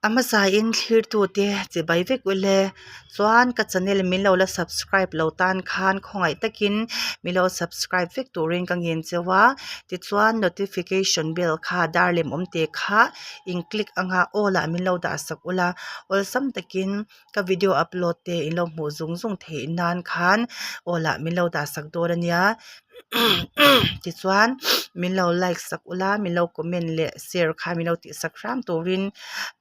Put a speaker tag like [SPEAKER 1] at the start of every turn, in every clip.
[SPEAKER 1] A hmasain thlirtute chibai vek ule chuan ka channel min lo la subscribe lo tan khan khawngaih takin min lo subscribe vek turin ka ngen cheu a tichuan notification bell kha dar lem awm te kha in click anga aw lah min lo dah sak ula awlsam takin ka video upload te in lo hmuh zung zung theih nan khan aw lah min lo dah sak dawn a nia tichuan min lo like sak ula min lo comment leh share kha min lo tih sak hram turin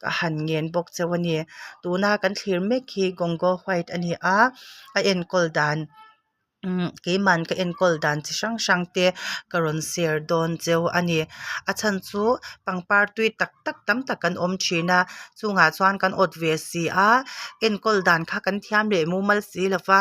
[SPEAKER 1] ka han ngen bawk cheu a ni tuna kan thlir mek hi gongo white a ni a a enkawl dan umm keiman ka enkawl dan chi hrang hrang te ka rawn share dawn cheu a ni a chhan chu pangpar tui tak tak tam tak kan awm thin a chungah chuan kan awt ve si a enkawl dan kha kan thiam leh mumal si lo va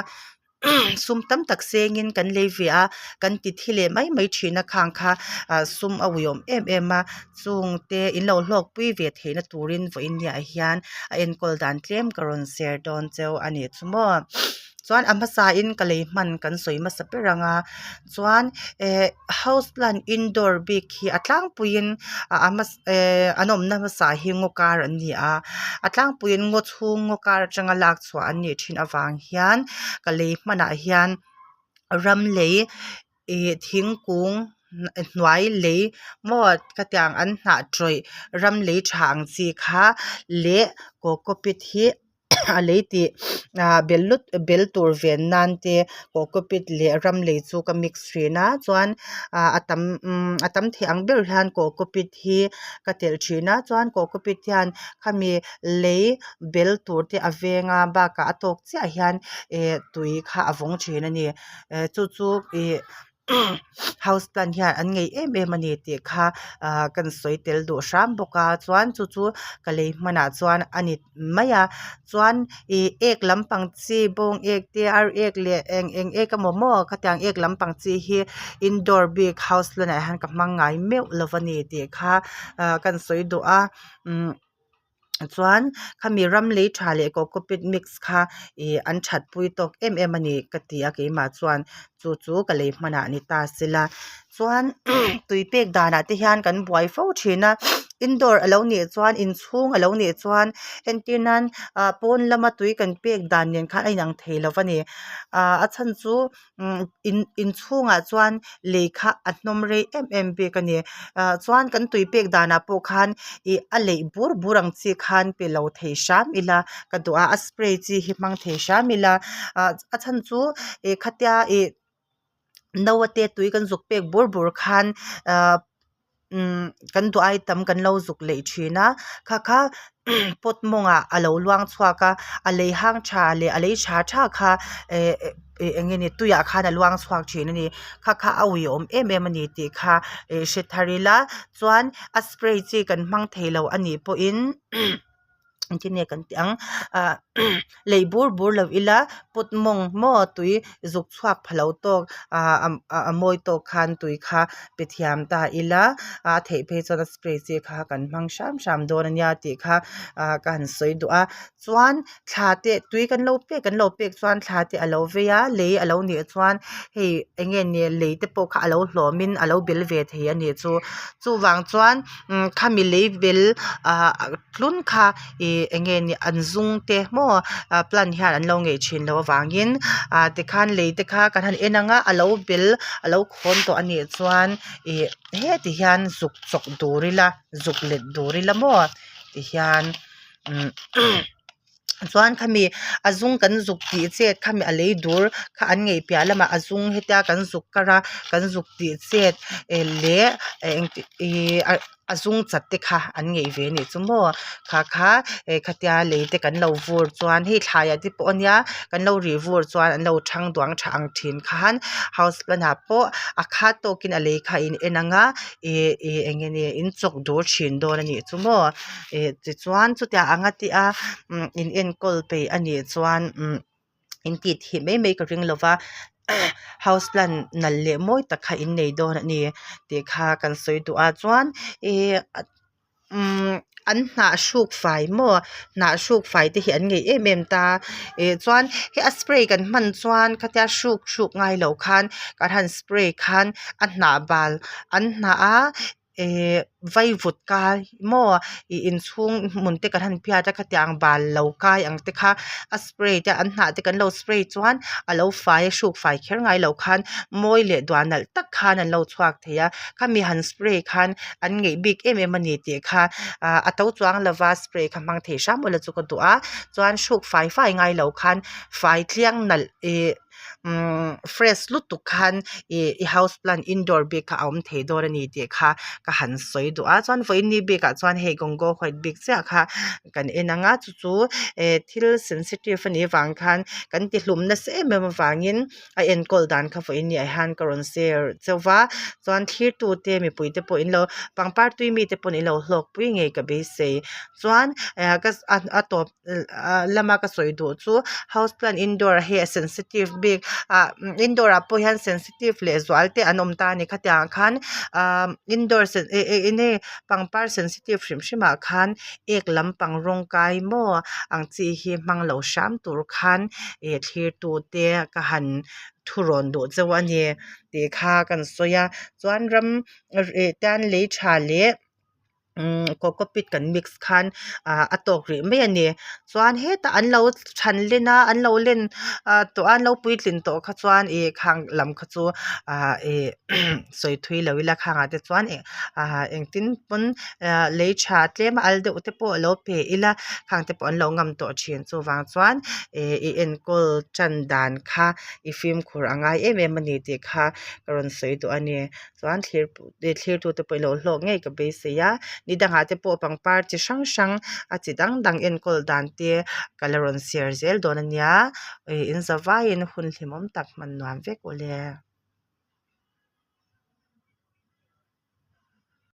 [SPEAKER 1] sum tam tak sengin kan lei ve a kan ti thi leh mai mai thin a khang kha ah sum a uiawm em em a chung te in lo hlawk pui ve theihna turin vawiin niah hian a enkawl dan tlem ka rawn share dawn cheu a nih chu maw. Chuan a hmasain ka lei hman kan sawi hmasa ber ang a chuan eh house plant indoor bik hi a tlangpuiin a a hmasa eh an awmna hmasa hi ngaw kar an ni a a tlangpuiin ngaw chhung ngaw kar atanga lak chhuah an nih thin avang hian ka lei hmanah hian ram lei ih thingkung hnuai lei maw khatiang an hnah tawih ram lei tha ang chi kha leh cocopeat hi a lei tih ah bel lut bel tur ven nan te cocopeat leh ram lei chu ka mix thin a chuan ah a tam umm a tam thei ang ber hian cocopeat hi ka telh thin a chuan cocopeat hian khami lei bel tur te a veng a bakah a tawk chiah hian eh tui kha a vawng thin a ni eh chu chu ih house plant hian an ngei em em a ni tih kha ah kan sawi tel duh hram bawk a chuan chu chu ka lei hmanah chuan a ni mai a chuan ih ek lampang chi bawng ek te ar ek leh eng eng ek emaw maw khatiang ek lampang chi hi indoor bik house plant ah hian ka hmang ngai meuh lo a ni tih kha ah kan sawi duh a umm. Chuan khami ram lei tha leh cocopeat mix kha ih an that pui tawk em em a ni ka ti a keimah chuan chu chu ka lei hmanah a ni ta sela chuan tui pek danah te hian kan buai fo thin a indoor a lo nih chuan inchhung a lo nih chuan entir nan ah pawn lama tui kan pek dan nen khan a inang thei lo a ni ah a chhan chu umm in inchhungah chuan lei kha a hnawm rei em em bik a ni ah chuan kan tui pek danah pawh khan ih a leih bur bur ang chi khan pe lo thei hram ila ka duh a a spray chi hi hmang thei hram ila ah a chhan chu ih khatia ih no a te tui kan zuk pek bur bur khan ah umm kan duh ai tam kan lo zuk leh thin a kha kha pot mawngah a lo luang chhuak a a lei hang tha leh a lei tha tha kha eh eng nge ni tuiah khan a luang chhuak thin a ni kha kha a uiawm em em a ni tih kha ih hre thar ila chuan a spray chi kan hmang thei lo a nih pawhin. Engtin nge kan tih ang ah lei bur bur lo ila put mawng maw tui zuk chhuak pha lo tawk ah a mawi tawk khan tui kha pe thiam ta ila a theih phei chuan a spray chi kha kan hmang hram hram dawn a nia tih kha ah ka han sawi duh a chuan thla te tui kan lo pek kan lo pek chuan thla te a lo vei a lei a lo nih chuan hei eng nge ni lei te pawh kha a lo hlawm in a lo bel ve thei a nih chu chuvang chuan khami lei bel ah tlun kha ih eng nge ni an zung te maw ah plant hian an lo ngeih thin loh avangin ah tikhan lei te kha kan han en ang a a lo bel a lo khawn tawh a nih chuan ih heti hian zuk chawk dur ila zuk let dur ila maw tihian umm. Chuan khami a zung kan zuk tih chet khami a lei dur kha an ngeih piah lamah a zung hetia kan zuk kar a kan zuk tih chet leh engti ihh a zung chat te kha an ngeih ve anih chu maw kha kha khatia lei te kan lo vur chuan hei thlaiah te pawh ania kan lo rih vur chuan an lo thang duang tha ang thin khan house plant ah pawh a khat tawkin a lei kha a in en ang a ih ih eng nge ni in chawk dur thin dawn anih chu maw. Ih tichuan chutiang anga tia umm in enkawl peih a nih chuan umm in tih thih mai mai ka ring lova house plant nalh leh mawi tak kha in nei dawn a ni tih kha kan sawi duh a chuan ih umm an hnah hruk fai maw hnah hruk fai te hi an ngeih em em ta ih chuan hei a spray kan hman chuan khatia hruk hruk ngai lo khan kan han spray khan a hnah bal an hnah a. Ehh vaivut kai maw ih inchhung hmun te kan han phiat a khatiang bal lo kai ang te kha a spray te an hnah te kan lo spray chuan a lo fai a hruk fai kher ngai lo khan mawi leh duah nalh tak khan an lo chhuak thei a khami han spray khan an ngeih bik em em a ni tih kha ah a to chuang lova spray kha hmang thei hram ula chu ka duh a chuan hruk fai fai ngai lo khan fai tliang nalh ih umm fresh lutuk khan ih i house plant indoor bik kha a awm thei dawn a ni tih kha ka han sawi duh a chuan vawiin ni bikah chuan hei gonggo white bik chiah kha kan en ang a chu chu eh thil sensitive a nih avang khan kan ti hlum nasa em em avangin a enkawl dan kha vawiin ni ah hian ka rawn share chauh va chuan thlir tu te mipui te pawh in lo pangpar tui mi te pawh in lo hlawk pui ngei ka beisei chuan eh ka a tawp lama ka sawi duh chu house plant indoor hi a sensitive bik ah indoor ah pawh hian sensitive leh zual te an awm ta a ni khatiang ah khan ah indoor eng nge pangpar sensitive hrim hrim ah khan ek lampang rawng kai maw ang chi hi hmang lo hram tur khan ih thlir tu te ka han thu rawn duh chauh a ni tih kha kan sawi a chuan ram tan lei tha leh. Umm cocopeat kan mix khan ah a tawk rih mai a ni chuan hetah an lo than len a an lo len ah tawh a an lo puitlin tawh kha chuan ih khang lam kha chu ah ih sawi thui lo ila khangah te chuan ih ah engtin pawn ah lei tha tlem a al deuh te pawh lo pe ila khang te pawh an lo ngam tawh thin chuvang chuan ih i enkawl tan dan kha i fimkhur a ngai em em a ni tih kha ka rawn sawi duh a ni chuan thlir thlir tute pawh i lo hlawk ngei ka beisei a ni dangah te pawh pangpar chi hrang hrang a chi dang dang enkawl dan te ka la rawn share zel dawn a nia ih in zavaiin hun hlimawm tak hman nuam vek awle.